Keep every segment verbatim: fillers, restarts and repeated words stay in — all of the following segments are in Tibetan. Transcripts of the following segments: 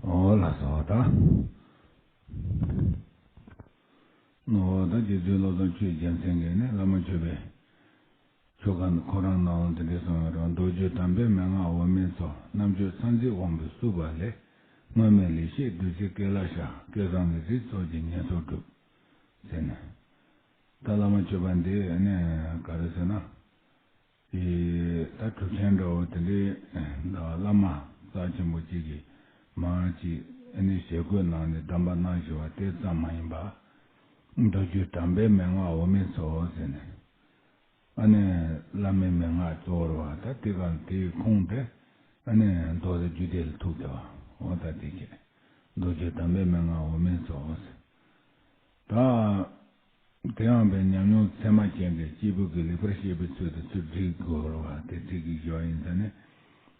འོ་ལགས་སོ་ད། འོ་ད་རྗེ་བཙུན་བློ་བཟང་ཆོས་རྒྱལ་མཚན་གྱིས་ནི་བླ་མ་མཆོད་པའི་ཆོ་ག་ཁོ་རང་ནང་དེ་འདྲ་གསུངས་ཡོད་རེད། མདོ་རྒྱུད་དམ་པའི་མན་ངག་འོ་མའི་མཚོ། རྣམ་དཔྱོད་སྲིད་མཛད་དབང་པོས་བསྲུབས་པ་ལས། སྔོན་མེད་ལེགས་བཤད་བདུད་རྩི་སྐེ་ལ་བཞག་སྐལ་བཟང་ལས་འབྲས་ཚོགས་ཀྱི་ཉེར་ཚོགས་བསྒྲུབས། ཟེར་ནས། ད་བླ་མ་མཆོད་པ་འདི་ནི་ག་རེ་ཟེར་ན། དེ་ད་གྲུབ་ཆེན་འདྲ་བོ་དེ་འདྲའི་ད་བླ་མ་རྩ་ཆེན་པོ་གཅིག་གིས་མར་ཅིག་ཨ་ནི་ཞལ་བཀོད་གནང་ནས་གདམས་པ་གནང་བཞིན་པ་དེ་ཙམ་མ་ཡིན་པ། མདོ་རྒྱུད་དམ་པའི་མན་ངག་འོ་མའི་མཚོ་ཟེར་ནས། ཨ་ནི་བླ་མའི་མན་ངག་གཙོ་བོར་བ་ད་དེ་ག་དེའི་ཁུངས་དེ་ཨ་ནི་མདོ་དང་རྒྱུད་སྡེ་ལ་ཐུག་བསྡད་པ་འོ་ད་དེ་ཁྱེད་མདོ་རྒྱུད་དམ་པའི་མན་ངག་འོ་མའི་མཚོ་ཟེར། ད། དེ་ཡང་པའི་ཉམས་མྱོང་ཚད་མ་ཅན་གྱི་སྐྱེས་བུ་གིས་ལེགས་པར་ཤེས་པའི་ཚུལ་དུ་ཚུར་བསྒྲིག་དགོས་པ་དེ་ཚིག་གི་བཞག་ཡིན་ཙང་ནི།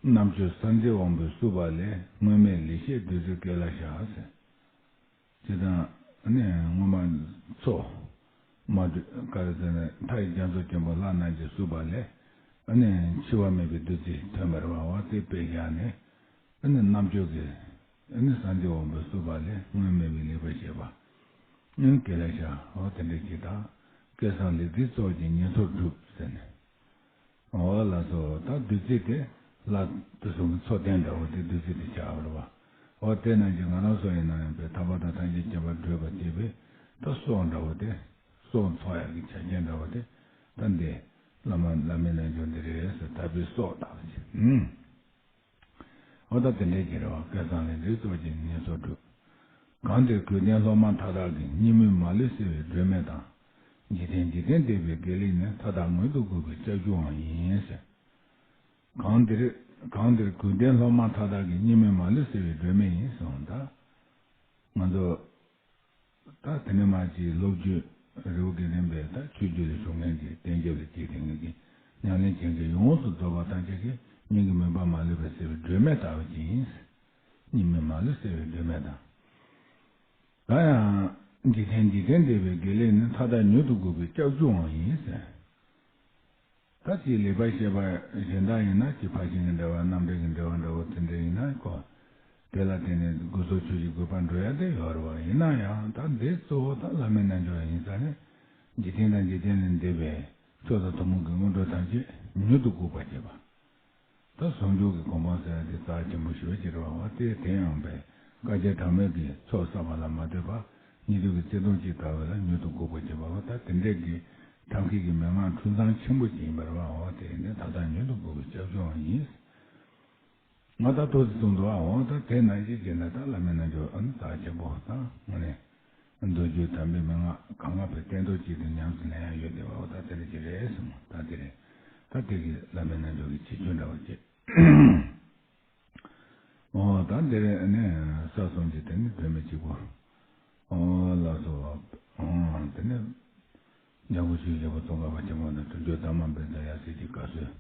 རྣམ་དཔྱོད་སྲིད་མཛད་དབང་པོས་བསྲུབས་པ་ལས་སྔོན་མེད་ལེགས་བཤད་བདུད་རྩི་སྐེ་ལ་བཞག་ཟེར། ཅེས་དང་ནི་སྔོན་མ་མཚོ། མ་དུ་ག་རེ་ཟེར་ན་མཐའ་ཡི་རྒྱ་མཚོ་ཆེན་པོ་ལྷ་རྣམས་ཀྱིས་བསྲུབས་པ་ལས་ནི་འཆི་བ་མེད་པའི་བདུད་རྩི་ཐོན་པར་བ་བ་དེ་དཔེ་བཞག་ནས། ཨ་ནི་རྣམ་དཔྱོད་ཀྱི་ཨ་ནི་སངས་རྒྱས་དབང་པོས་བསྲུབས་པ་ལས་སྔོན་མེད་པའི་ལེགས་པར་བཤད་པ། ཨ་ནི་སྐེ་ལ་བཞག་འོ་དེ་འདྲ་ཅིག་དང་། སྐལ་བཟང་ལས་འབྲས་ཚོགས་ཀྱི་ཉེར་ཚོགས་བསྒྲུབས་ཟེར་ནས། འོ་ལགས་སོ་ད་བདུད་རྩི་དེ་ལ་དུ་སོང་གི་མཚོ་རྟེན་འདྲ་བོ་དེ་བདུད་རྩི་དེ་ཆགས་པ་རེད་བ། འོ་དེ་ནང་བཞིན་ང་རང་ཚོ་ཡིན་ན་ཡང་པའི་ཐར་པ་དང་ཐམས་ཅད་མཁྱེན་པར་བགྲོད་པ་སྐྱེས་པའི་ད་སྲོག་འདྲ་བོ་དེ། སྲོག་འཚོ་ཡག་གི་ཆ་རྐྱེན་འདྲ་བོ་དེ་ད་འདི་བླ་མ་བླ་མའི་རྣལ་འབྱོར་འདི་རེད་ཟེར་ཐར་པའི་སྲོག་ལྟ་བུ་ཅིག་ཨུམ། འོ་ད་དེ་འདྲའི་གི་རེད་བ། སྐལ་བཟང་ལས་འབྲས་ཚོགས་ཀྱི་ཉེར་ཚོགས་བསྒྲུབས། གང་འདིར་གོས་ལྡན་སློབ་མ་མཐའ་དག་གིས། སྙིགས་མའི་མ་ལུས་སེལ་བའི་སྒྲོན་མེ་དང་། འཇིག་རྟེན་འཇིག་རྟེན་འདས་པའི་དགེ་ལེགས་ནི། མཐའ་དག་མངོན་དུ་དགུག་པའི་ལྕགས་ཀྱུའང་ཡིན་ཟེར། གང་འདིར་གང་འདིར་གོས་ལྡན་སློབ་མ་མཐའ་དག་གིས། སྙིགས་མའི་མ་ལུས་སེལ་བའི་སྒྲོན་མེ་ཡིན་གསུངས། ད་ང་ཚོ། ད་དེ་ནས་མར་གྱི་སློབ་བརྒྱུད་རི་བོ་དགེ་ལྡན་པའི་ད་ཆོས་བརྒྱུད་ལ་ཞུགས་མཁན་གྱི་བསྟན་རྒྱས་ལ་སྐྱེས་དེ་ངེད་ཀྱི་ཉམས་ལེན་བྱེད་མཁན་ཡོངས་སུ་རྫོགས་པ་ཐམས་ཅད་ཀྱི་སྙིང་གི་མུན་པ་མ་ལུས་པ་སེལ་བའི་སྒྲོན་མེ་ལྟ་བུ་ཅིག་ཡིན། སྙིགས་མའི་མ་ལུས་སེལ་བའི་སྒྲོན་མེ་དང་། ད་ཡང་འཇིག་རྟེན་འཇིག་རྟེན་འདས་པའི་དགེ་ལེགས་ནི། མཐའ་དག་མྱུར་དུ་དགུག་པའི་ལྕགས་ཀྱུའང་ཡིན་ཟེར། ད་ཅིག་ལེགས་པར་བཤད་པ་གཞན་དག་ཡིན་ན་ཅིག་ཕར་ཕྱིན་གྱི་འབྲེལ་བ་རྣམ་འགྲེལ་གྱི་འབྲེལ་བ་འདྲ་བོ་དེ་འདྲ་ཡིན་ན་ཁོ། དེ་ལ་བརྟེན་ནས་དགོས་ཚོགས་ཆོས་ཀྱི་དགོས་པ་འགྲོ་ཡ་དེ་ཡོད་རེད་བ། ཡིན་ན་ཡང་ད་འདི་གཙོ་བོ་ད་བླ་མའི་རྣལ་འབྱོར་ཡིན་ས་ནི། འཇིག་རྟེན་དང་འཇིག་རྟེན་ལས་འདས་པའི་མཆོག་དང་ཐུན་མོང་གི་སྔོན་འགྲོ་ཐམས་ཅད་མྱུར་དུ་འགུགས་པར་བྱེད་པ། ད་ཟུང་འཇུག་གི་གོ་འཕང་ཟེར་ཡ་དེ་རྩ་ཆེན་པོ་ཞེ་པོ་ཅིག་རེད་བ། དེ་དེ་ཡང་པའི་བསྐལ་ཆེན་གྲངས་མེད་ཀྱི་ཚོགས་བསགས་པ་ལ་མ་ལྟོས་པར་ཉིད་དུ་གི་བརྩེ་གདུང་ཅིག་ལྟ་བུ་ལ་མྱུར་དུ་འགུགས་པར་བྱེད་པ་བ། ད་དེ་འདྲས་ཀྱི་ཐབས་མཁས་ཀྱི་མན་ངག་འཁྲུངས་སྟངས་ཆེན་པོ་ཅིག་ཡིན་པ་རེད་བ། འོ་དེ་ནི་ད་ལྟ་མྱུར་དུ་འགུགས་པའི་ལྕགས་ཀྱུའང་ཡིན། ང་ད་ཏོག་ཙམ་གསུངས་འདུག་ཨ། འོ་ད་དེ་ནང་བཞིན་བྱས་ན་ད་བླ་མའི་རྣལ་འབྱོར་ཨ་ནི་རྩ་ཆེན་པོ་དང་དངོས་གནས། མདོ་རྒྱུད་དམ་པའི་མན་ངག་གང་ག་པའི་སྟན་ཐོག་གཅིག་ཏུ་ཉམས་སུ་ལེན་ཡ་ཡོད་དེ་བ། འོ་ད་དེ་རེད་ཅི་རེད་གསུངས། ད་དེ་རེད། ད་དེ་གི་བླ་མའི་རྣལ་འབྱོར་གྱི་ཁྱད་ཆོས་འདྲ་བ་ཅིག་འོ་ད་དེ་རེད་ནས་ས་གསུམ་གྱི་དེ་ནི་བུད་མེད་གཅིག་པོ། འོ་ལགས་སོ། འོ་དེ་ནི། འཇམ་མགོན་ཆོས་རྒྱལ་པོ་ཙོང་ཁ་པ་ཆེན་པོ་ནི་དྲུང་ཆོས་ལྟ་མ་འབེན་ད་ཡ་སྲིད་ཀྱི་བཀའ་སྲོལ།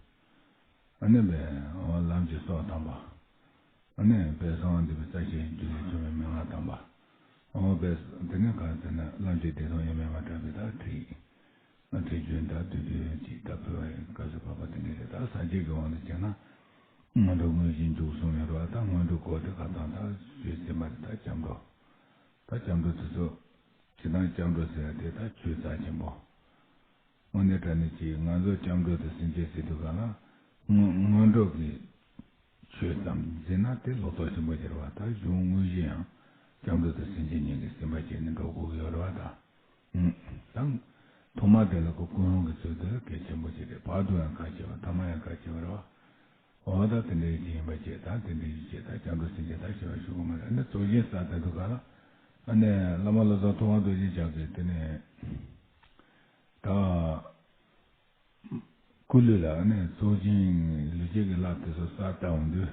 ཨ་ནི་བས་འོ་ལམ་གྱི་སྲོག་དམ་པ། ཨ་ནི་བས་གསང་བ་འདུས་པའི་རྩ་ཤེའི་རྒྱུད་ལས་བྱུང་བའི་མན་ངག་དམ་པ། འོ་བས་དེ་ནི་གང་ཟེར་ན་བླ་མཆོད་བདེ་སྟོང་དབྱེར་མེད་མ་གྲགས་པའི་ད་ཁྲིད། ཨ་ཁྲིད་རྒྱུན་ད་དུས་དུས་ཀྱི་ད་ཕུལ་བ་ཡི་བཀའ་སྲོལ་བབས་པ་དེ་འདྲ་རེད། ད་སངས་རྒྱས་ཀྱི་དབང་དུ་བྱས་ན། སྔོན་འགྲོ་དངོས་གཞི་མཇུག་གསུམ་ཡོད་རེད་བ། ད་སྔོན་འགྲོ་སྐོར་དེ་ཁ་ཚང་ད་ཆོས་སེམས་པ་དེ་ད་སྐྱབས་འགྲོ། ད་སྐྱབས་འགྲོ་དེ་ཚོ། ཇི་ལྟར་སྐྱབས་འགྲོ་ཟེར་ཡ་དེ་ད་ཆོས་རྩ་ཆེན་པོ། དངོས་གནས་དྲང་གནས་ཀྱི་ང་ཚོ་སྐྱབས་འགྲོ་དང་སེམས་བསྐྱེད་ཟེར་དུས་ག་ལ། སྔོན་སྔོན་འགྲོ་གི་ཆོས་ཙམ་འཛིན་ན་དེ་ལོག་རྟོག་ཆེན་པོ་ཆེ་རེད་བ། ད་གཞུང་དངོས་གཞི་ཡང་སྐྱབས་འགྲོ་དང་སེམས་བསྐྱེད་གཉིས་ཀྱི་སེམས་པ་བསྐྱེད་ནས་འགྲོ་དགོས་ཀྱི་ཡོད་རེད་བ་ད། ཨུམ། ད་ཐོག་མ་དེ་ལ་ཁོ་ཀུན་སློང་གི་ཚུལ་དེ་གལ་ཆེན་པོ་ཆེ་རེད། བར་དུ་ཡང་ཁག་ཆེ་བ། ཐ་མ་ཡང་ཁག་ཆེ་བ་རེད་བ། འོ་ད་དེ་འདྲའི་ཅིག་ཡིན་པ་བྱས། ད་དེ་འདྲའི་ཅིག་བྱས་ད་སྐྱབས་འགྲོ་སེམས་བསྐྱེད་ད་ཞེས་པ་ཞུ་གི་མ་རེད། ཨ་ནི་གཙོ་ཆེན་ས་དེ་དུ་ག་ལ། ཨ་ནི་བླ་མ་བློ་བཟང་ཐུབ་དབང་རྡོ་རྗེ་འཆང་གིས་དེ་ནས་ད་སྐུ་ལུས་ལ་ཨ་ནི་གཙོ་ཆེན་ལུས་སྐྱེས་ཀྱི་ལྷ་དེ་ཚོ་ས་བལྟ་འོང་དུས།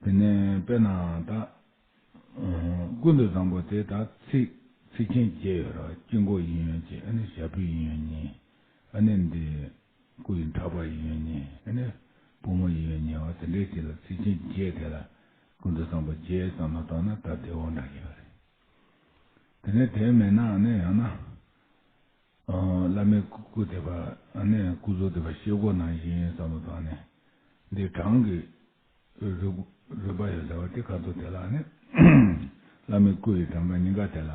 དེ་ནས་དཔེར་ན་ད་ཀུན་ཏུ་བཟང་པོ་དེ་ད་ཚིགས་ཚིགས་ཆེན་བརྒྱད་ཡོད་རེད། དཀྱིལ་འཁོར་གཡས་གཡོན་གཅིག་ཨ་ནི་ཞབས་ཕུད་གཡས་གཡོན་གཉིས། ཨ་ནི་འདི། སྐུ་ཡི་ཕྲག་པ་གཡས་གཡོན་གཉིས། ཨ་ནི་པུས་མོ་གཡས་གཡོན་གཉིས་པ་དེ་འདྲའི་ཅིག་ལ་ཚིགས་ཆེན་བརྒྱད་དེ་ལ་ཀུན་ཏུ་བཟང་པོ་བརྒྱད་བསམ་བློ་བཏང་ན་ད་དེ་འོ་འདྲ་ཡོད་རེད། དེ་ནས་དེ་མེད་ན་ཨ་ནི་ཡང་ན། ཨ་བླ་མའི་སྐུ་སྐུ་དེ་པ་ཨ་ནི་སྐུ་གཟུགས་དེ་པ་ཤེལ་སྒོ་ནང་བཞིན་བསམ་བློ་བཏང་ནས། འདི་གྲངས་ཀྱི་ རུས་རུས་པ་ཡོད་ཟེར་བ་དེ་ཁ་ཐུག་དེ་ལ་ནི། བླ་མའི་སྐུ་ཡི་གྲངས་ཀ་སྙིང་ག་དེ་ལ།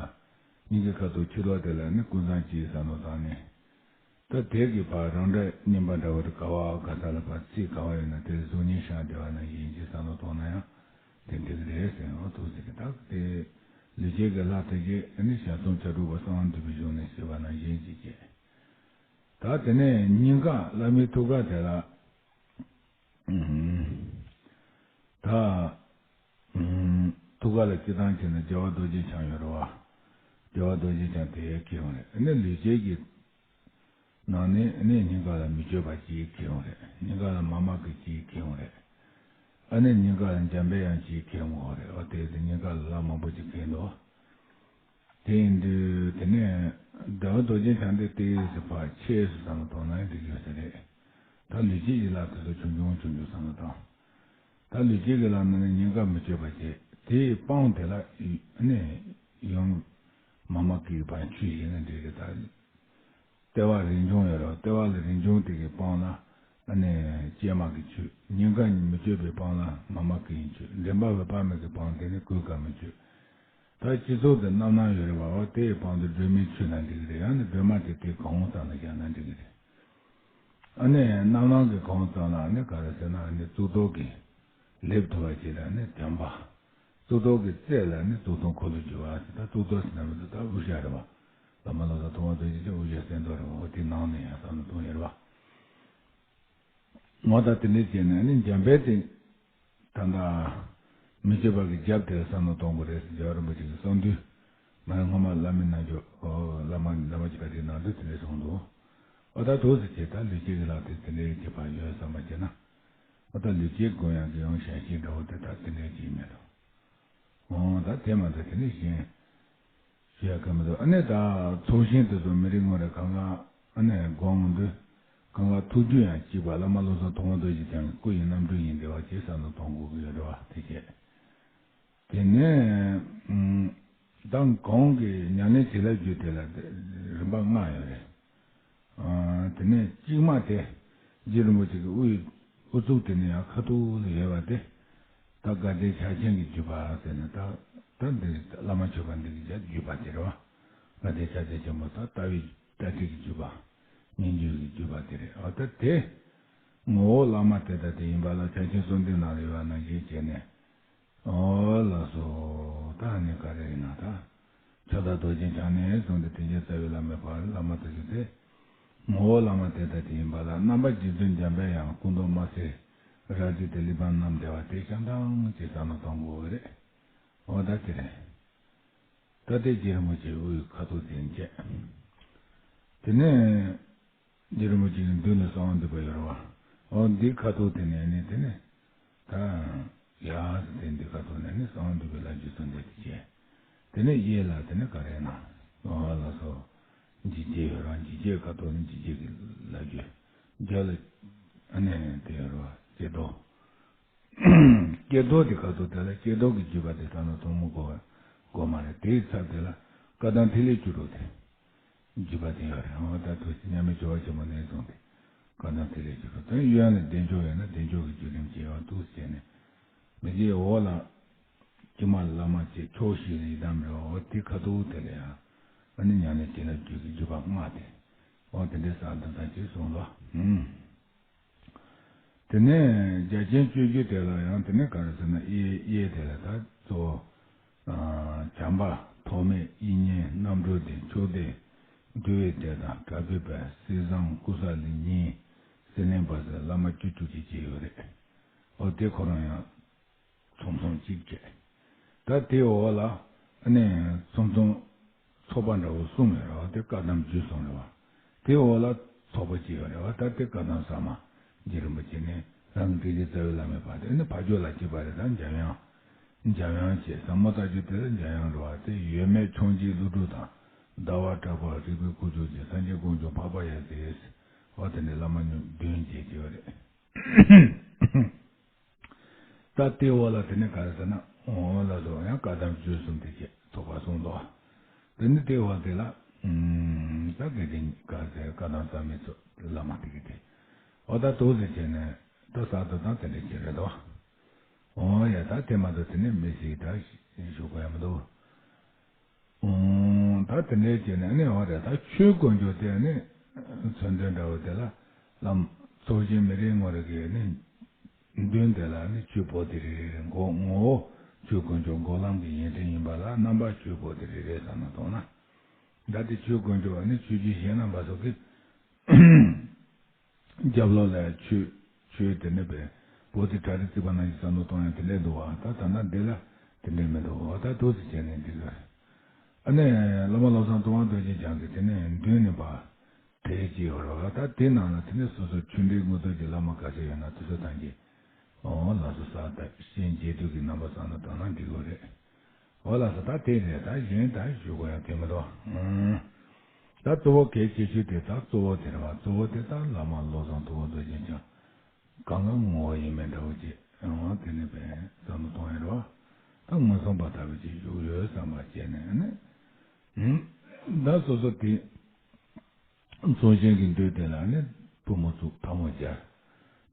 སྙིང་གི་ཁ་ཐུག་ཕྱི་ལོགས་དེ་ལ་ནི་ཀུན་བཟང་སྐྱེས་ས་ནོ་དང་ནི། ད་དེ་གི་ཕར་རང་སྒྲ་སྙན་པ་འདྲ་བོ་དེ་ག་བ་ག་ས་ལ་ཕར་ཚིག་ག་བ་ཡོད་ན་དེ་གཟུགས་བརྙན་ཤར་བསྡད་པ་ན་ཡིན་གྱི་ས་ནོ་དོན་ན་ཡང་དེ་འགྲིག་གི་རེད་ཟེར་ཡང་ཐུགས་ཟེར་གི། ད་དེ་ལུས་སྐྱེས་ཀྱི་ལྷ་དེ་གྱིས་ནི་ཞལ་གསུམ་ཕྱག་དྲུག་པ་གསང་བ་འདུས་པའི་གཞུང་ནས་ཞེས་པ་ན་གཞན་གྱིས་བྱས། ད་དེ་ནས་སྙིང་ག་བླ་མའི་ཐུགས་ཀ་དེ་ལ། ཨུམ། ད། ཨུམ། ཐུགས་ཀ་ལ་སྤྱི་བཏང་བྱས་ན་རྒྱལ་བ་རྡོ་རྗེ་འཆང་ཡོད་རེད་བ། རྒྱལ་བ་རྡོ་རྗེ་འཆང་དེ་ཡས་ཁེལ་ཡོང་རེད། ཨ་ནི་ལུས་སྐྱེས་ཀྱི་ནང་ནས་ཨ་ནི་སྙིང་ག་ལ་མི་བསྐྱོད་པ་གཅིག་ཁེལ་ཡོང་རེད། སྙིང་ག་ལ་མཱ་མ་ཀཱི་གཅིག་ཁེལ་ཡོང་རེད། ཨ་ནི་སྙིང་ག་ལ་འཇམ་པའི་དབྱངས་གཅིག་ཁེལ་ཡོང་རེད་བ། དེ་དེ་སྙིང་ག་ལ་ལྷ་མང་པོ་ཅིག་ཁེལ་འདུག་དེ་ཡིན་དུས་དེ་ནས་རྒྱལ་བ་རྡོ་རྗེ་འཆང་དེ་ཏོག་ཙམ་ཕར་ཆེ་སུ་ཙམ་ལ་མཐོང་ན་འགྲིག་ཡོད་ས་རེད། ད་ལུས་སྐྱེས་ཀྱི་ལྷ་དེ་ཚོ་ཆུང་ཆུང་ཆུང་ཆུང་ཙམ་ལ་བཏང་། ད་ལུས་སྐྱེས་ཀྱི་ལྷ་ནང་ནས་སྙིང་ག་མི་བསྐྱོད་པ་བྱས། དེའི་དཔངས་དེ་ལ་ནི་ཡང་མཱ་མ་ཀཱི་ཕར་འཁྱུད་ཡིན་ན་འགྲིག་གི། ད་ལྟེ་བ་རིང་ཆུང་ཡོད་རེད། ལྟེ་བ་ལ་རིང་ཆུང་དེ་གི་དཔངས་ལ་ཨ་ནི་ཀྱེ་མ་ཀཱི་འཁྱུད། སྙིང་ག་མི་བསྐྱོད་པའི་དཔངས་ལ་མཱ་མ་ཀཱི་འཁྱུད། མགྲིན་པ་བའི་པདྨ་གི་དཔངས་དེ་ནི་ཀུ་ཀ་མི་འཁྱུད། ད་སྤྱི་ཚོགས་དེ་རྣམ་སྣང་ཡོད་རེད་བ། འོ་དེའི་དཔངས་དེ་སྒྲོལ་མའི་མཆུ་ན་འགྲིག་གི་རེད། ཡང་ན་སྒྲོལ་མ་དེ་དེ་གང་བ་ཙམ་ལ་བཞག་ན་འགྲིག་གི་རེད། ཨ་ནི་རྣམ་སྣང་གི་གང་བ་ཙམ་ལ་ཨ་ནི་ག་རེ་ཟེར་ན། ཨ་ནི་གཙུག་ཏོར་གྱི་ལེབ་ཐུབ་པ་ཅིག་ལ་ཨ་ནི་བརྒྱན་པ། གཙུག་ཏོར་གྱི་རྩེ་ལ་ནི་གཙུག་ཏོར་འཁོར་ལོས་སྒྱུར་བ་ཟེར། ད་གཙུག་ཏོར་ཟེར་ན་མི་འདུག་ད་དབུ་ཞྭ་རེད་བ། བླ་མ་བློ་བཟང་ཐུབ་དབང་རྡོ་རྗེ་འཆང་དབུ་ཞྭ་གསེར་མདོག་རེད་བ། འོ་དེ་ནང་ནས་ཡང་བསམ་བློ་གཏོང་ཡོད་རེད་བ། ངོ་ད་དེ་འདྲས་བྱས་ནས་ནི་འཇམ་དཔལ་དེ་ད་ལྟ་མི་བསྐྱོད་པ་གི་རྒྱབ་དེར་བསམ་བློ་གཏོང་དགོས་རེད་ཟེར། རྒྱལ་བ་རིན་པོ་ཆེ་གི་གསང་འདུས་མ་ཡང་སྔོན་མ་བླ་མའི་རྣལ་འབྱོར། ཨོ་བླ་མ་བླ་མ་གཅིག་པ་དེའི་ནང་དུ་དེ་འདྲས་གསུངས་འདུག་ཨོ་ད་ཐུགས་སུ་ཆེ། ད་ལུས་སྐྱེས་ཀྱི་ལྷ་དེ་དེ་འདྲས་ཀྱི་བར་ཡོད་བསམ་པ་བྱས་ན། ཨོ་ད་ལུས་སྐྱེས་དགོན་ཡང་གི་ཡང་ཞལ་ཤེས་འདྲ་བོ་དེ་ད་དེ་འདྲས་ཀྱི་མེད་དོ། འོ་ད་དེ་མ་ད་དེ་ནས་གཞན་ཞུ་ཡ་ག་མི་འདུག་ཨ་ནི་ད་ཚོགས་ཞིང་དེ་ཚོ་མི་རེ་ངོ་རེ་གང་ག་ཨ་ནི་དགོངས་འདུག་གང་ག་ཐུགས་རྒྱུད་ཡང་གཅིག་པ། བླ་མ་བློ་བཟང་ཐུབ་དབང་རྡོ་རྗེ་འཆང་གི་སྐུ་ཡི་རྣམ་འཕྲུལ་ཡིན་བསྡད་པ་ཅིག་བསམ་བློ་གཏོང་དགོས་ཀྱི་ཡོད་རེད་བ། དེ་བྱས་དེ་ནས་ཨུམ་ད་གོང་གི་ཉམས་ལེན་བྱེད་ལས་རྒྱུ་དེ་ལ་རིམ་པ་ལྔ་ཡོད་རེད། ཨ་དེ་ནས་གཅིག་མ་དེ་རྗེ་རིན་པོ་ཆེ་གི་དབུའི་དབུ་གཙུག་དེ་ནས་ཡང་ཁ་ཐུག་ལ་ཡོད་པ་དེ། ད་དགའ་ལྡན་ཕྱག་ཆེན་གྱི་བརྒྱུད་པ་ཟེར་ནས་ད་ད་འདི་བླ་མ་མཆོད་པ་འདི་གི་བརྒྱུད་པ་དེ་རེད་བ། དགའ་ལྡན་ཕྱག་ཆེན་ཆེན་པོ་ད་ལྟ་བའི་ལྟ་ཁྲིད་ཀྱི་བརྒྱུད་པ། སྙན་བརྒྱུད་ཀྱི་བརྒྱུད་པ་དེ་རེད། ཨ་ད་དེ་ངོ་བོ་བླ་མ་དེ་ལྟ་དེ་ཡིན་པ་ལ་ཕྱག་ཆེན་གསུམ་ལྡན་ནང་ལ་ཡོད་པ་ནང་བཞིན་བྱས་ནས། ཨོ་ལགས་སོ། ད་ནི་ག་རེ་ཡིན་ན་ད། ཕྱག་བདག་རྡོ་རྗེ་འཆང་ནས་བཟུང་སྟེ་དེང་ཕྱིན་རྩ་བའི་བླ་མའི་བར་བླ་མ་དེ་ཚོ་དེ། ངོ་བོ་བླ་མ་དེ་ལྟ་དེ་ཡིན་པ་ལ་རྣམ་པར་རྗེ་བཙུན་འཇམ་པའི་དབྱངས་སྐུ་མདོག་དམར་སེར་རལ་གྲི་དེ་གླེགས་བམ་བསྣམས་བསྡད་པ་དེ་བཤམས་སྟངས་ཅིག་བསམ་བློ་གཏོང་དགོས་ཀྱི་རེད། ཨོ་ད་དེ་རེད། ད་དེ་རྗེ་རིན་པོ་ཆེའི་དབུའི་ཁ་ཐུག་དེ་བྱས། དེ་ནས། རྗེ་རིན་པོ་ཆེ་གི་མདུན་ལ་གསང་བ་འདུས་པ་ཡོད་རེད་བ། འོ་འདི་ཁ་ཐུག་དེ་ནས་ནི་དེ་ནས་ད་ཡ་ཟེར་དེ་འདི་ཁ་ཐུག་ནས་ནི་གསང་བ་འདུས་པའི་ལྷ་རྒྱུད་ཚོ་འདི་དེ་བྱས། དེ་ནས་གཡས་ལ་དེ་ནས་ག་རེ་ན་འོ་ལགས་སོ། འཇིགས་བྱེད་ཡོད་རེད་བ། འཇིགས་བྱེད་ཁ་ཐུག་ནི་འཇིགས་བྱེད་ཀྱི་ལྷ་རྒྱུད། རྒྱབ་ལ་ཨ་ནི་དེ་ཡོད་རེད་བ། ཀྱེ་རྡོར། ཀྱེ་རྡོར་དེ་ཁ་ཐུག་དེ་ལ་ཀྱེ་རྡོར་གྱི་བརྒྱུད་པ་དེ་ད་ནི་ཐུན་མོང་གོ་གོ་མ་རེད། དེའི་ཚབ་དེ་ལ་བཀའ་གདམས་ཐིག་ལེ་བཅུ་དྲུག་དེ། བརྒྱུད་པ་དེ་ཡོད་རེད། འོ་ད་ཐུགས་རྗེ་མཉམ་མེད་ཇོ་བོ་ཆེན་པོ་ནས་བཟུང་སྟེ་བཀའ་གདམས་ཐིག་ལེ་བཅུ་དྲུག་དང་། གཡོན་ལ་བདེ་མཆོག་ཡོད་ན་བདེ་མཆོག་གི་བརྒྱུད་རིམ་བྱས་པ་འདུག་ཟེར་ནས། མི་དེའི་འོག་ལ་ཀྱེ་མ་བླ་མ་བཅས་ཕྱོགས་བཞི་ལ་ཡི་དམ་རེད་བ། འོ་དེ་ཁ་ཐུག་དེ་ལ་ཡང་ཨ་ནི་ཉམས་ལེན་བྱེད་ལ་བརྒྱུད་ཀྱི་བརྒྱུད་པ་ལྔ་དེ། འོ་དེ་འདྲའི་ས་འདི་ཙམ་ཅིག་གསུངས་ལ། ཨུམ། དེ་ནས་རྒྱ་ཆེན་སྤྱོད་བརྒྱུད་དེ་ལ་ཡང་དེ་ནས་ག་རེ་ཟེར་ན་གཡས་གཡས་དེ་ལ་ད་གཙོ་བོ། ཨ་བྱམས་པ་ཐོགས་མེད་དབྱིག་གཉེན་རྣམ་གྲོལ་སྡེ་མཆོག་སྡེ་འདུལ་བའི་སྡེ་དང་གྲགས་པའི་དཔལ་གསེར་ཟངས་སྐུ་གསལ་གླིང་གཉིས་གསེར་གླིང་བར་ཟེར་བླ་མ་བཅུ་བཅུ་གཅིག་བྱས་ཡོད་རེད། འོ་དེ་ཁོ་རང་ཡང་། ཚོམས་ཚོམས་གཅིག་བྱས། ད་དེའི་འོག་ལ་ཨ་ནི་ཚོམས་ཚོམས་ཚོགས་པ་འདྲ་བོ་གསུམ་ཡོད་རེད་བ། དེ་བཀའ་གདམས་བརྒྱུད་གསུམ་རེད་བ། དེའི་འོག་ལ་ཚོགས་པ་གཅིག་ཡོད་རེད་བ། ད་དེ་བཀའ་གདམས་ཟབ་མོ་རྗེ་རིན་པོ་ཆེ་ནས་རང་གི་དེང་ཕྱིན་རྩ་བའི་བླ་མའི་བར་དུ། ཨ་ནི་ཕ་ཕྱོགས་ལ་གཅིག་པ་རེད། ད་འཇམ་དབྱངས། འཇམ་དབྱངས་བྱས། ཟབ་མོ་ལྟ་བརྒྱུད་དེ་ལ་འཇམ་དབྱངས་འགྲོ་བ་དེ། ཡོད་མེད་ཕྱོགས་འཇིག་ཀླུ་སྒྲུབ་དང་། ཟླ་བ་གྲགས་པ་རིག་པའི་སྐུ་མཆོག་ཅན། སངས་རྒྱས་དཀོན་མཆོག་འཕགས་པ་ཡབ་སྲས། འོ་དེ་འདྲའི་བླ་མ་མྱུར་བདུན་བྱས་ཀྱི་ཡོད་རེད། ད་དེའི་འོག་ལ་དེ་ནས་ག་རེ་ཟེར་ན། འོ་ལ་སོགས་ཡང་བཀའ་གདམས་བརྒྱུད་གསུམ་དེ་བྱས་ཚོགས་པ་གསུམ་འདུག་དེ་ནི་དེའི་འོག་དེ་ལ་ད་དགེ་ལྡན་ག་རེ་ཟེར་བཀའ་གདམས་རྩ་མེད་ཚོ་བླ་མ་དེ་གི་དེ། འོ་ད་དུ་ཟེར་བྱས་ནས་ད་གསར་དུ་དང་དེ་འདྲ་བྱས་རེད་དོ། འོ་ཡ་ད་དེ་མ་གཏོགས་དེ་ནས་མི་ཞིག་ད་ཞུ་དགོས་ཡ་མི་འདུག་ཨོང་། ད་དེ་འདྲའི་བྱས་ནས་ནི་འོ་རེད། ད་ཆོས་དཀོན་མཆོག་དེ་ནི་མཚོན་དོན་འདྲ་བོ་དེ་ལ་ལམ་ཚོགས་ཞིང་མི་རེ་ངོ་རེ་གི་ནི་མདུན་དེ་ལ་ནི་ཆོས་པོ་ཏི་རེ་རེ་རེ་མགོ་ངོ་བོ་ཆོས་དཀོན་མཆོག་མགོ་ལམ་གྱི་ཡོན་ཏན་ཡིན་པ་ལ་རྣམ་པ་ཆོས་པོ་ཏི་རེ་རེ་བསམ་བློ་གཏོང་ན། ད་དེ་ཆོས་དཀོན་མཆོག་ནི་ཆོས་བརྒྱུད་གཞན་རྣམ་པ་སོགས་ཀྱི་རྒྱབ་ལོགས་ལ་ཆོས་ཆོས་དེ་ནི་པའི་པོ་ཏི་གྲ་རི་རྩིག་པ་ནང་བཞིན་བསམ་བློ་གཏོང་ཡ་དེ་འདྲས་འདུག་བ། ད་ད་ལྟ་འདི་ལ་དེ་འདྲས་མི་འདུག་བ། ད་འདུག་སེ་བྱས་ནས་འདི་ག་ཨ་ནི་བླ་མ་བློ་བཟང་ཐུབ་དབང་རྡོ་རྗེ་འཆང་གི་དེ་ནས་མདུན་ནས་པ་གྲས་ཅིག་ཡོད་རེད་བ། ད་དེ་ནང་ལ་དེ་ནས་སོ་སོ་ཆོས་འབྲེལ་དངོས་སྟོབས་ཀྱི་བླ་མ་ག་ཚད་ཡོད་ན་དེ་ཚོ་ཐམས་ཅད་ཨོ་ལགས་སོ་ས་ད་ཤེས་འཇལ་དུས་ཀྱི་རྣམ་པ་བསམ་བློ་གཏོང་ན་འགྲིག་གི་རེད། འོ་ལགས་སོ། ད་དེ་རེད། ད་གཞན་ད་ཞུ་དགོས་ཡ་དེ་མི་འདུག་ཨང་། ད་གཙོ་བོ་གལ་ཆེ་ཤོས་དེ་ད་གཙོ་བོ་དེ་རེད་བ། གཙོ་བོ་དེ་ད་བླ་མ་བློ་བཟང་ཐུབ་དབང་རྡོ་རྗེ་འཆང་གང་ག་ངོ་བོ་ཡིན་མིན་འདྲ་བོ་ཅིག་ཨང་། དེ་ནི་བས་བསམ་བློ་གཏོང་ཡ་རེད་བ། ད་མངོན་སུམ་པ་ལྟ་བུ་ཅིག་བཞུགས་ཡོད་བསམ་པ་བྱས་ནས་ནི་ཨང་། ད་སོ་སོ་དེ་ཚོགས་ཞིང་གི་མདུན་དེ་ལ་ནི་པུས་མོ་བཙུགས་ཐལ་མོ་སྦྱར།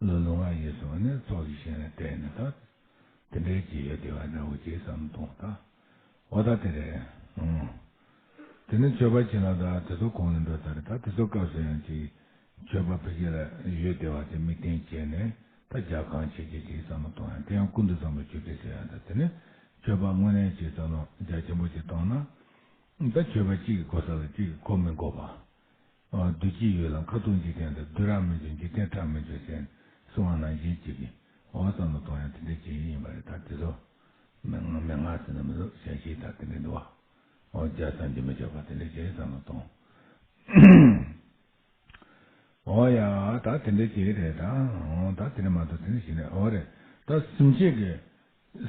ལོ་ལོ་ང་ཡིས་སོང་ནས་ཚོགས་ཀྱི་ཞིང་ལ་བལྟས་ནས་ད། དེ་འདྲའི་ཅིག་ཡོད་དེ་བ་འདྲ་བོ་ཅིག་བསམ་གཏོང་ད། འོ་ད་དེ་རེད། ཨང་། དེ་ནི་མཆོད་པ་བྱིན་རླབས་དང་དེ་ཚོ་གོང་ལ་འགྲོ་ཚར་རེད། ད་དེ་ཚོ་སྐབས་སུ་ཡང་ཅིག་མཆོད་པ་ཕ་གི་ལ་ཡོད་དེ་བ་དེ་དམིགས་རྟེན་བྱས་ནས་ད་རྒྱ་གང་བྱེད་ཀྱི་ཅིག་བསམ་གཏོང་ཡང་དེ་ཡང་ཀུན་ཏུ་བཟང་པོའི་མཆོད་སྤྲིན་ཟེར་ཡང་ད་དེ་ནི་མཆོད་པ་དངོས་གནས་ཅིག་བསམ་བློ་རྒྱ་ཆེན་པོ་ཅིག་བཏང་ན། ད་མཆོད་པ་གཅིག་གིས་གོ་ས་ལ་གཅིག་གིས་གོ་མི་དགོས་པ། ཨ། བདུད་ཀྱི་ཡུལ་ལ་ཁ་ཐུག་འཇིག་རྟེན་དུ་བདུད་རང་མི་འཇུག་འཇིག་རྟེན་ཁྲག་མི་འཇུག་ཟེར་གསུང་བ་ནང་བཞིན་གཅིག་གིས་འོ་བསམ་བློ་གཏོང་ཡང་དེ་འདྲ་བྱེད་ཡིན་པ་རེད། ད་དེ་ཚོ་མན་ངག་མན་ངག་ཟེར་ན་མི་འདུག་བྱ་ཤིག་ད་དེ་འདྲ་འདུག་བ། འོ་རྒྱ་སངས་རྒྱས་མི་འཇོག་པ་དེ་འདྲ་བྱེད་བསམ་བློ་གཏོང་། འོ་ཡ་ད་དེ་འདྲ་བྱེད་རེད་ད། འོ་ད་དེ་འདྲ་མ་གཏོགས་དེ་འདྲ་བྱེད་ནས་འོ་རེད། ད་སེམས་བསྐྱེད་ཀྱི།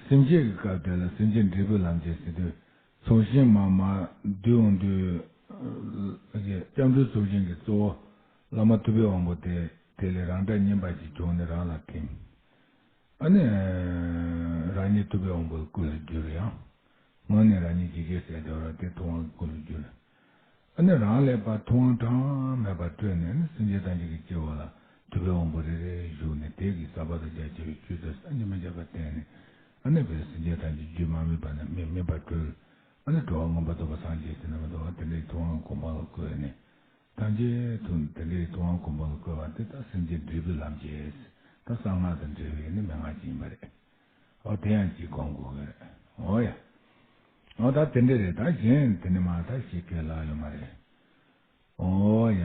སེམས་བསྐྱེད་ཀྱི་སྐབས་དེ་ལ་སེམས་བསྐྱེད་འབྲས་བུའི་ལམ་བྱེད་ཟེར་དུས་ཚོགས་ཞིང་མར་མར་བསྡུས་འོང་དུས། སྐྱབས་འགྲོའི་ཚོགས་ཞིང་གི་གཙོ་བོ་བླ་མ་ཐུབ་པའི་དབང་པོ་དེ་དེ་ལས་རང་སྒྲ་སྙན་པ་ཞིག་བྱུང་ནས་རང་ལ་ཐིམ། ཨ་ནི་རང་ཉིད་ཐུབ་པའི་དབང་པོའི་སྐུ་ལ་གྱུར་ཡང་། སྔོན་ནས་རང་ཉིད་ཇི་སྐད་གསལ་བཏབ་ར་དེ་ཐུབ་དབང་གི་སྐུ་ལ་གྱུར། ཨ་ནི་རང་ལས་པ་ཐུབ་དབང་གྲངས་མེད་པ་སྤྲོས་ནས་ནི་སེམས་ཅན་ཐམས་ཅད་ཀྱི་སྤྱི་བོ་ལ་ཐུབ་པའི་དབང་པོ་རེ་རེ་བཞུགས་ནས་དེ་གིས་ཟབ་པ་དང་རྒྱ་ཆེ་བའི་ཆོས་ཚུལ་སངས་རྒྱས་མི་འཇིགས་པ་བསྟན་ནས། ཨ་ནི་བོད་སེམས་ཅན་ཐམས་ཅད་རྒྱུད་མ་རྨིས་པ་ནས་རྨིས་རྨིས་པར་གྲོལ། ཨ་ནི་འགྲོ་བ་མངོན་པར་རྫོགས་པར་སངས་རྒྱས་ཟེར་ན་མི་འདུག་བ། དེ་འདྲའི་ཐུབ་དབང་གོ་འཕང་ལ་བཀོད་ནས་ཐམས་ཅད་ཐུབ་དེ་འདྲའི་ཐུབ་དབང་གོ་འཕང་ལ་བཀོད་པ་དེ་ད་སེམས་ཅན་འབྲས་བུའི་ལམ་བྱེད། ད་གསང་སྔགས་དང་འབྲེལ་བའི་ནི་མན་ངག་ཅིག་ཡིན་པ་རེད། ཨོ་དེ་ཡང་ཅིག་སྒོམ་དགོས་ཀྱི་རེད། ཨོ་ཡ། ཨོ་ད་དེ་འདྲ་རེད། ད་གཞན་དེ་ནི་མ་ད་ཞིག་གས་ལ་ཡོད་མ་རེད། ཨོ་ཡ།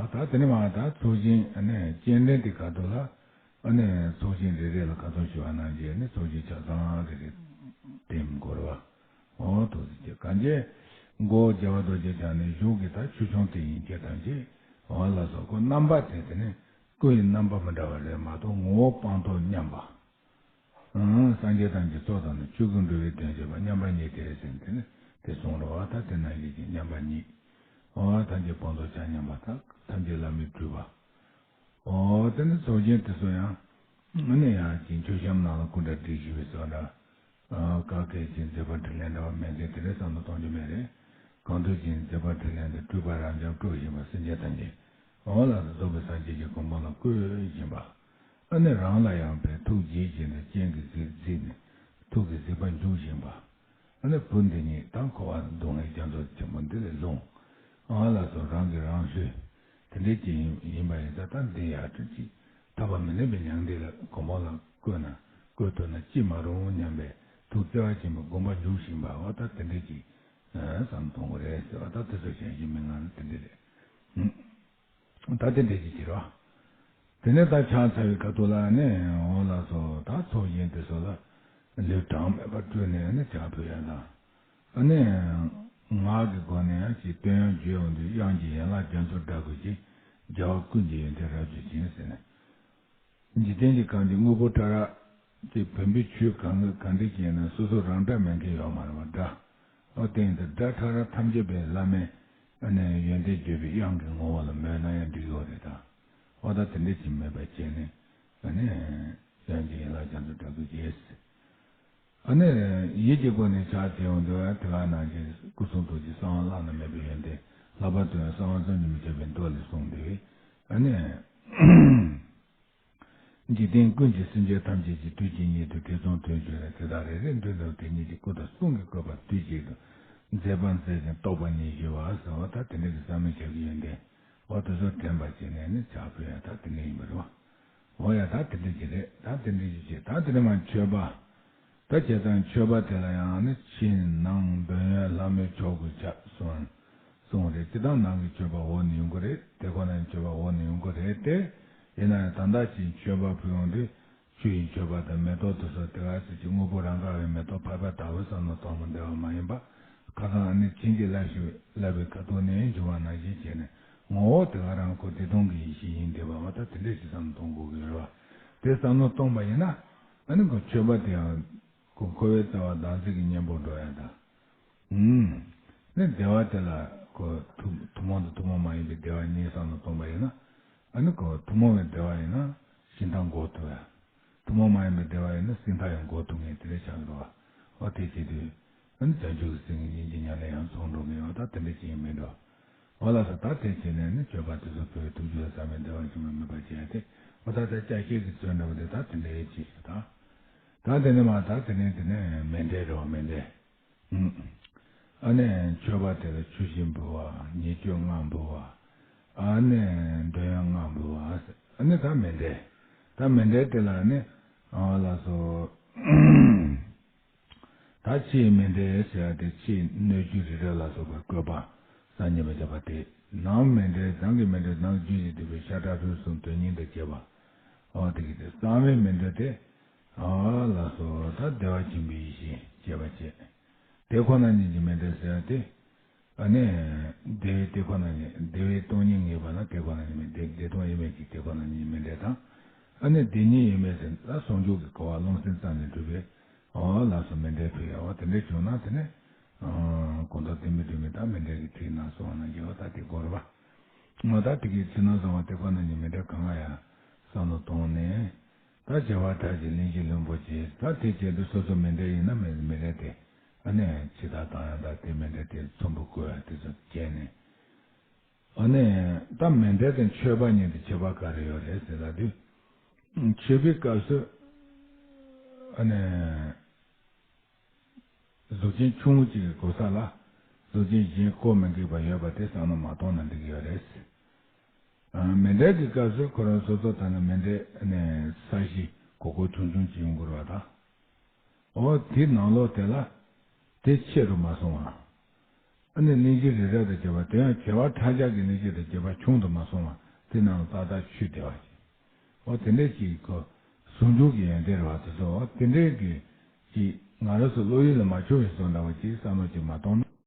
ད་དེ་ནི་མ་ད་ཚོགས་ཞིང་ཨ་ནི་སྤྱན་འདྲེན་དེ་ག་དུ་ལ་ཨ་ནི་ཚོགས་ཞིང་རེ་རེ་ལ་ག་ཚོད་ཞུ་བ་ནང་བཞིན་ནི་ཚོགས་ཞིང་ཆ་ཚང་རེ་རེ་དེམ་དགོས་རེད་བ། ཨོ་ཐུགས་རྗེ་ཆེ། གང་ཅི་མགོ་བོ་རྒྱལ་བ་རྡོ་རྗེ་འཆང་ནས་གཞུང་གི་ད་ཆོས་ཆུང་དེ་ཡིན་སྐད་ཐམས་ཅད་ཨོ་ལ་སོགས་ཁོ་རྣམ་པ་དེ་དེ་ནི་སྐུ་ཡི་རྣམ་པ་མི་འདྲ་བ་རེད་མ་གཏོགས་ངོ་བོ་སྤངས་རྟོགས་མཉམ་པ། ཨང་། སངས་རྒྱས་ཐམས་ཅད་ཚོགས་དང་ནི་ཆོས་སྐུ་འགྲོ་བའི་དོན་བྱེད་པ་མཉམ་པ་ཉིད་དེ་ཟེར་དེ་ནི་དེ་གསུངས་རོ། ཨ་ད་དེ་ན་ཡིད་ཀྱི་མཉམ་པ་ཉིད། ཨོ་ཐམས་ཅད་སྤངས་རྟོགས་ཆ་མཉམ་པ་དག་ཐམས་ཅད་བླ་མའི་སྤྲུལ་པ། ཨོ་དེ་ནི་ཚོགས་ཆེན་དེ་ཚོ་ཡང་ཨ་ནི་ཡང་ཅིག་མཆོད་བཤམས་ནང་ལ་སྐུ་འདྲ་བསྒྲིགས་བཞུགས་པའི་ཚོགས་འདྲ། ཨ་བཀའ་སྐད་ཅིག་མཛད་པ་དྲིན་ལན་འདྲ་བ་མེད་མཁན་དེ་འདྲའི་བསམ་བློ་གཏོང་རྒྱུ་མེད་རེད། གང་ཐུབ་ཅིག་མཛད་པ་དྲིན་ལན་དུ་སྤྲུལ་པ་རབ་འབྱམས་སྤྲུལ་བཞིན་པ་སེམས་ཅན་ཐམས་ཅད་ཨོ་ལ་རྫོགས་པའི་སངས་རྒྱས་ཀྱི་གོ་འཕང་ལ་བཀོད་བཞིན་པ། ཨ་ནི་རང་ལ་ཡང་བའི་ཐུགས་རྗེ་བཞིན་དུ་སྤྱན་གྱིས་གཟིགས་གཟིགས་ནས་ཐུགས་ཀྱི་གཟིགས་པ་འཇུག་བཞིན་པ། ཨ་ནི་བུ་འདི་ཉིད་དང་འཁོར་བ་སྡུག་བསྔལ་རྒྱ་མཚོ་ཆེན་པོ་འདི་ལས་ལྷུང་། ཨ་ལ་སོགས་རང་གིས་རང་བསླུས། དེ་འདྲའི་ཅིག་ཡིན་ཡིན་པ་ཡིན་ཙང་ད་འདི་ཡར་ཐོན་ཅིག་ཐར་པ་མི་ལེན་པའི་མྱང་འདས་ལ་གོ་འཕང་ལ་བཀོད་ན་བཀོད་ཐུབ་ན་ཅི་མ་རུང་སྙམ་པའི་ཐུགས་བརྩེ་བ་ཆེན་པོས་དགོངས་པ་འཇུག་བཞིན་པ་འོ་ད་དེ་འདྲའི་ཅིག་བསམ་གཏོང་དགོས་རེད་ཟེར་བ་ད་དེ་ཚོ་གཞན་ཞིག་མི་ངང་ལ་དེ་འདྲ་རེད། ད་དེ་འདྲ་ཅིག་བྱེད་རོགས། དེ་ནས་ད་ཕྱག་འཚལ་བའི་ཁ་ཐུག་ལ་ནི་འོ་ལགས་སོ་ད་ཚོགས་གཞན་དེ་ཚོ་ལ་ལུས་གྲངས་མེད་པར་སྤྲུལ་ནས་ནི་ཕྱག་ཕུལ་ཡ་དང་། ཨ་ནི་ངག་གི་སྒོ་ནས་ཡང་ཅིག་བསྟོད་དབྱངས་བརྗོད་འོང་དུས་དབྱངས་ཀྱི་ཡན་ལག་རྒྱ་མཚོར་བསྒྲགས་དགོས་ཀྱི་རྒྱལ་བ་ཀུན་གྱི་ཡོན་ཏན་རབ་ཏུ་བྱིན་ཟེར་ནས། འཇིག་རྟེན་གྱི་ཁམས་ཀྱི་དངོས་པོ་ཕྲ་རགས་ཀྱི་བུམ་པའི་ཆོས་གང་ག་གང་འདྲ་ཅིག་ཡིན་ན་སོ་སོ་རང་སྒྲ་མེད་མཁན་ཡོད་མ་རེད་བ་སྒྲ། ཨོ་དེ་ཡིན་ཙང་སྒྲ་ཕྲ་རགས་ཐམས་ཅད་པའི་བླ་མའི་ཨ་ནི་ཡོན་ཏན་བརྗོད་པའི་དབྱངས་ཀྱི་ངོ་བོ་ལ་མོས་ན་ཡང་འགྲིག་ཡོད་རེད་ད། ཨོ་ད་དེ་འདྲ་ཅིག་མེད་པ་བྱས་ནས་ཨ་ནི་ཡང་ཅིག་ཡན་ལག་རྒྱ་མཚོར་བསྒྲགས་པའི་རྗེས། ཨ་ནི་ཡིད་ཀྱི་སྒོ་ནས་ཕྱག་བྱས་འོང་དུས་དེ་ག་ནང་བཞིན་སྐུ་གསུང་ཐུགས་ཀྱི་གསང་བ་བླ་ན་མེད་པའི་ཡོན་ཏན་ལྷག་པར་དུ་ཡང་གསང་བ་བསམ་གྱིས་མི་ཁྱབ་པའི་མདོ་ལས་གསུངས་ཏེ་ཨ་ནི། འཇིག་རྟེན་ཀུན་གྱི་སེམས་ཅན་ཐམས་ཅད་ཀྱི་དུས་གཅིག་ཉིད་དུ་ཐེ་ཚོམ་དོན་བྱུང་ནས་དེ་དག་རེ་རེ་མདུན་དུ་དེ་ཉིད་ཀྱི་སྐུ་དང་གསུང་གི་བཀོད་པ་དུས་གཅིག་ཏུ་མཛད་པ་མཛད་ཅིང་རྟོགས་པ་ཉིད་ཞི་བ་ཟེར་བ་ད་དེ་འདྲ་གི་བསམ་མེད་ཆགས་ཀྱི་ཡོན་ཏན་འོ་དེ་ཚོ་དྲན་པ་བྱས་ནས་ནི་ཕྱག་ཕུལ་ཡ་ད་དེ་འདྲ་ཡིན་པ་རེད་བ། འོ་ཡ་ད་དེ་འདྲ་ཅིག་རེད། ད་དེ་འདྲ་ཅིག་བྱས་ད་དེ་ནས་མ་མཆོད་པ། ད་བྱས་ཙང་མཆོད་པ་དེ་ལ་ཡང་ནི་ཕྱི་ནང་འདོད་ཡོན་ལྷ་མོའི་མཆོག་གི་ཆ་གསུངས་གསུངས་རེད། སྤྱིར་བཏང་ནང་གི་མཆོད་པ་འོག་ནས་ཡོང་གི་རེད། དེ་ཁོ་ནའི་མཆོད་པ་འོག་ནས་ཡོང་གི་རེད་དེ། ཡིན་ན་ཡང་ད་ལྟ་ཕྱི་མཆོད་པ་ཕུལ་ཡོང་དུས་ཆུ་ཡི་མཆོད་པ་དང་མེ་ཏོག་དེ་ཚོ་དེ་ག་ཚོད་ཅིག་དངོས་པོ་རང་ག་བའི་མེ་ཏོག་ཕལ་པ་ལྟ་བུ་བསམ་བློ་གཏོང་མི་བདེ་བ་མ་ཡིན་པ། ཁ་སང་ཨ་ནི་བྱིན་གྱིས་བརླབས་ཤིག་བརླབས་པའི་ཁ་ཐུག་ནས་འབྱུང་བ་ནང་བཞིན་བྱས་ནས་ངོ་བོ་དེ་ག་རང་ཁོ་བདེ་སྟོང་གི་ཡེ་ཤེས་ཡིན་བསྡད་པ་བ་ད་དེ་འདྲས་ཞིག་བསམ་བློ་གཏོང་དགོས་ཀྱི་ཡོད་རེད་བ། དེ་བསམ་བློ་གཏོང་པ་ཡིན་ན་ཨ་ནི་ཁོ་མཆོད་པ་དེ་ཡང་ཁོ་འཁོར་བའི་རྩ་བ་བདག་འཛིན་གྱི་གཉེན་པོ་འགྲོ་ཡ་ད། ཨུམ། ནི་བདེ་བ་དེ་ལ་ཁོ་ཐུན་ཐུན་མོང་དང་ཐུན་མོང་མ་ཡིན་པའི་བདེ་བ་གཉིས་བསམ་བློ་གཏོང་པ་ཡིན་ན། ཨ་ནི་ཁོ་ཐུན་མོང་བའི་བདེ་བ་ཡིན་ན་ཤིང་རྟ་འགོག་ཐུབ་ཡ། ཐུན་མོང་མ་ཡིན་པའི་བདེ་བ་ཡིན་ན་སྲིད་མཐའ་ཡང་འགོག་ཐུབ་ངེས་དེ་འདྲ་ཆགས་འགྲོ་བ། འོ་དེ་བྱེད་དུས། ཨ་ནི་བྱང་ཆུབ་ཀྱི་སེམས་ཀྱི་སྙིང་རྗེ་མྱ་ངན་ཡང་ཚོགས་འགྲོ་ངེས་འོ་ད་དེ་འདྲ་ཅིག་ཡིན་མིན་འགྲོ། འོ་ལགས་སོ་ད་དེ་བྱས་ནས་ནི་མཆོད་པ་དེ་ཚོ་ཕུལ་བའི་ཐུགས་རྒྱུད་ལ་བསམ་པའི་བདེ་བ་ཞིག་མ་དམིགས་པ་བྱས་ཏེ། འོ་ད་ལྟ་ཅ་ཤེས་ཀྱི་ཚོད་འདྲ་བ་དེ་ད་དེ་འདྲ་ཡིན་ཅིག་ད། ད་དེ་ནས་མ་ད་དེ་ནས་དེ་ནས་མཎྜལ་རེད་བ་མཎྜལ། ཨ་ནི་མཆོད་པ་དེ་ལ་ཆུ་བཞི་འབུལ་བ་ཉེར་སྤྱོད་ལྔ་འབུལ་བ། ཨ་ནི་འདོད་ཡོན་ལྔ་འབུལ་བ། ཨ་ནི་ད་མཎྜལ། ད་མཎྜལ་དེ་ལ་ནི་ཨ་ལགས་སོ། ད་ཕྱིའི་མཎྜལ་ཟེར་ཡ་དེ་ཕྱིའི་སྣོད་བཅུད་རི་རབ་ལ་སོགས་པའི་བཀོད་པ་གསར་རྙིང་པ་བརྒྱབ་པ་དེ་ནང་མཎྜལ་ནང་གི་མཎྜལ་ནང་རྒྱུད་ཀྱི་བསྡུས་པའི་ཤ་ཁྲག་ཕུན་སུམ་དོན་གཉིས་དང་བཅས་པ། ཨོ་དེ་གི་དེ་གསང་བའི་མཎྜལ་དེ། ཨ་ལགས་སོ་ད་བདེ་བ་ཆེན་པོའི་ཡེ་ཤེས་སྐྱེ་བ་བྱེད། དེ་ཁོ་ན་ཉིད་ཀྱི་མཎྜལ་ཟེར་ཡ་དེ། ཨ་ནི། བདེ་བའི་དེ་ཁོ་ན་ཉིད་བདེ་བའི་སྟོང་ཉིད་ངེས་པ་ན་དེ་ཁོ་ན་ཉིད་མེད་བདེ་བདེ་སྟོང་དབྱེར་མེད་ཀྱི་དེ་ཁོ་ན་ཉིད་མཎྜལ་དང་། ཨ་ནི་བདེ་གཉིས་དབྱེར་མེད་ཟེར་ད་ཟུང་འཇུག་གི་གོ་བ་རློམ་སེམས་ཙམ་ལས་གྲུབ་པའི། ཨོ་ལགས་སོ་མཎྜལ་ཕུལ་ཡ་འོ་དེ་འདྲ་བྱུང་ན་དེ་ནི། ཨ་གོ་མདོ་དེ་མི་འདྲ་མི་ད་མཎྜལ་གྱི་ཚིག་ནང་གསུངས་པ་ན་ཡོད་ད་དེ་གོ་རེད་པ། ངོ་ད་དེ་གི་ཚིག་ནང་གསུངས་པ་དེ་ཁོ་ན་ཉིད་མཎྜལ་གང་ལ་ཡང་བསམ་བློ་གཏོང་ནས། ད་བྱེ་བ་ཕྲག་གི་གླིང་བཞི་ལྷུན་པོ་ཆེ་ད་དེ་བྱེད་དུས་སོ་སོ་མཎྜལ་ཡིན་ན་མི་མི་རེད་དེ། ཨ་ནི་ཇི་ལྟར་བཏང་ཡང་ད་དེ་མཎྜལ་དེ་ཚོམ་བུ་བཀོད་ཡ་དེ་ཚོ་བྱས་ནས། ཨ་ནི་ད་མཎྜལ་དང་མཆོད་པ་གཉིས་དེ་ཁྱད་པར་ག་རེ་ཡོད་རེད་ཟེར་ལབ་དུས། མཆོད་པའི་སྐབས་སུ། ཨ་ནི། གཟུགས་ཅན་ཆུང་ངུ་གཅིག་གི་གོ་ས་ལ། གཟུགས་ཅན་གཞན་བཀོད་མི་དགོས་པ་ཡོད་པ་དེ་བསམ་བློ་མ་གཏོང་ན་འགྲིག་གི་ཡོད་རེད། ཨ་མཎྜལ་གྱི་སྐབས་སུ་ཁོ་རང་སོ་སོ་ད་ནི་མཎྜལ་ནས་ས་གཞི་གོག་གོག་ཆུང་ཆུང་ཅིག་ཡོང་གི་རེད་བ་ད། འོ་དེའི་ནང་ལོགས་དེ་ལ་དེ་ཆེ་རུ་མ་སོང་བ། ཨ་ནི་གླིང་བཞི་རི་རབ་དང་བཅས་པ་དེ་ཡང་བྱེ་བ་ཕྲག་བརྒྱ་གི་གླིང་བཞི་དང་བཅས་པ་ཆུང་དུ་མ་སོང་བ་དེ་ནང་ལ་ཏག་ཏག་ཆུ་བསྡད་པ་ཞིག་འོ་དེ་འདྲ་ཅིག་གོ་ཟུང་འཇུག་གི་ཡོན་ཏན་རེད་བ་དེ་ཚོ་འོ་དེ་འདྲའི་གི་ཅིག་ང་རང་ཚོ་བློ་ཡུལ་ལ་མ་བྱུང་བའི་བཟོ་འདྲ་བ་ཅིག་བསམ་བློ་ཅིག་མ་གཏོང་ན་